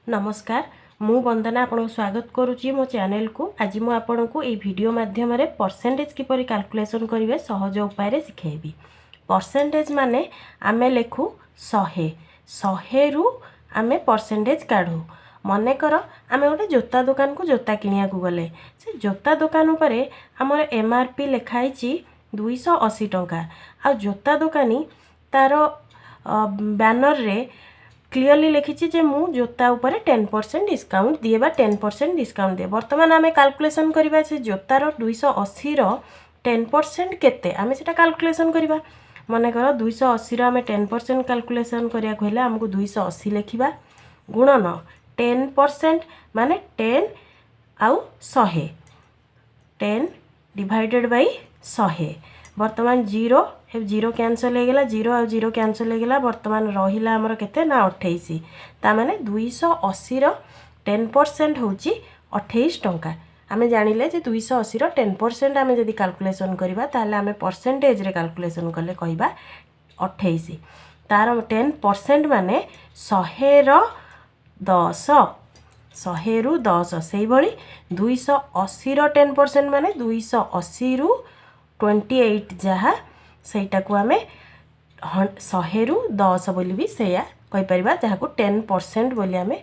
ନମସ୍କାର, ମୁଁ ବନ୍ଦନା ଆପଣଙ୍କୁ ସ୍ୱାଗତ କରୁଛି ମୋ ଚ୍ୟାନେଲକୁ। ଆଜି ମୁଁ ଆପଣଙ୍କୁ ଏଇ ଭିଡ଼ିଓ ମାଧ୍ୟମରେ ପରସେଣ୍ଟେଜ୍ କିପରି କାଲକୁଲେସନ୍ କରିବେ, ସହଜ ଉପାୟରେ ଶିଖାଇବି। ପରସେଣ୍ଟେଜ୍ ମାନେ ଆମେ ଲେଖୁ 100, 100ରୁ ଆମେ ପରସେଣ୍ଟେଜ୍ କାଢ଼ୁ। ମନେକର ଆମେ ଗୋଟେ ଜୋତା ଦୋକାନକୁ ଜୋତା କିଣିବାକୁ ଗଲେ। ସେ ଜୋତା ଦୋକାନ ଉପରେ ଆମର ଏମ୍ଆର୍ପି ଲେଖା ହେଇଛି 280 ଟଙ୍କା। ଆଉ ଜୋତା ଦୋକାନୀ ତା'ର ବ୍ୟାନରରେ କ୍ଲିଅରଲି ଲେଖିଛି ଯେ ମୁଁ ଜୋତା ଉପରେ 10% ଡିସକାଉଣ୍ଟ ଦିଏ ବା 10% ଡିସକାଉଣ୍ଟ ଦିଏ। ବର୍ତ୍ତମାନ ଆମେ କାଲକୁଲେସନ୍ କରିବା, ସେ ଜୋତାର 280ର 10% କେତେ, ଆମେ ସେଇଟା କାଲକୁଲେସନ୍ କରିବା। ମନେକର 280ର ଆମେ 10% କାଲକୁଲେସନ୍ କରିବାକୁ ହେଲେ ଆମକୁ 280 ଲେଖିବା, ଗୁଣନ 10% ମାନେ 10 ଆଉ 100, 10 ଡିଭାଇଡେଡ଼ ବାଇ 100। ବର୍ତ୍ତମାନ ଜିରୋ ଜିରୋ କ୍ୟାନସଲ୍ ହେଇଗଲା, ଜିରୋ ଆଉ ଜିରୋ କ୍ୟାନସଲ୍ ହେଇଗଲା। ବର୍ତ୍ତମାନ ରହିଲା ଆମର କେତେ ନା 28। ତାମାନେ 280ର 10% ହେଉଛି 28 ଟଙ୍କା। ଆମେ ଜାଣିଲେ ଯେ 280ର 10% ଆମେ ଯଦି କାଲକୁଲେସନ୍ କରିବା, ତାହେଲେ ଆମେ ପରସେଣ୍ଟେଜରେ କାଲକୁଲେସନ୍ କଲେ କହିବା 28। ତାର 10% ମାନେ 100ର 10, 100ରୁ 10। ସେଇଭଳି 280ର 10% ମାନେ 280ରୁ 28 ଯାହା, ସେଇଟାକୁ ଆମେ 100ରୁ 10 ବୋଲି ବି ସେଇଆ କହିପାରିବା, ଯାହାକୁ 10% ବୋଲି ଆମେ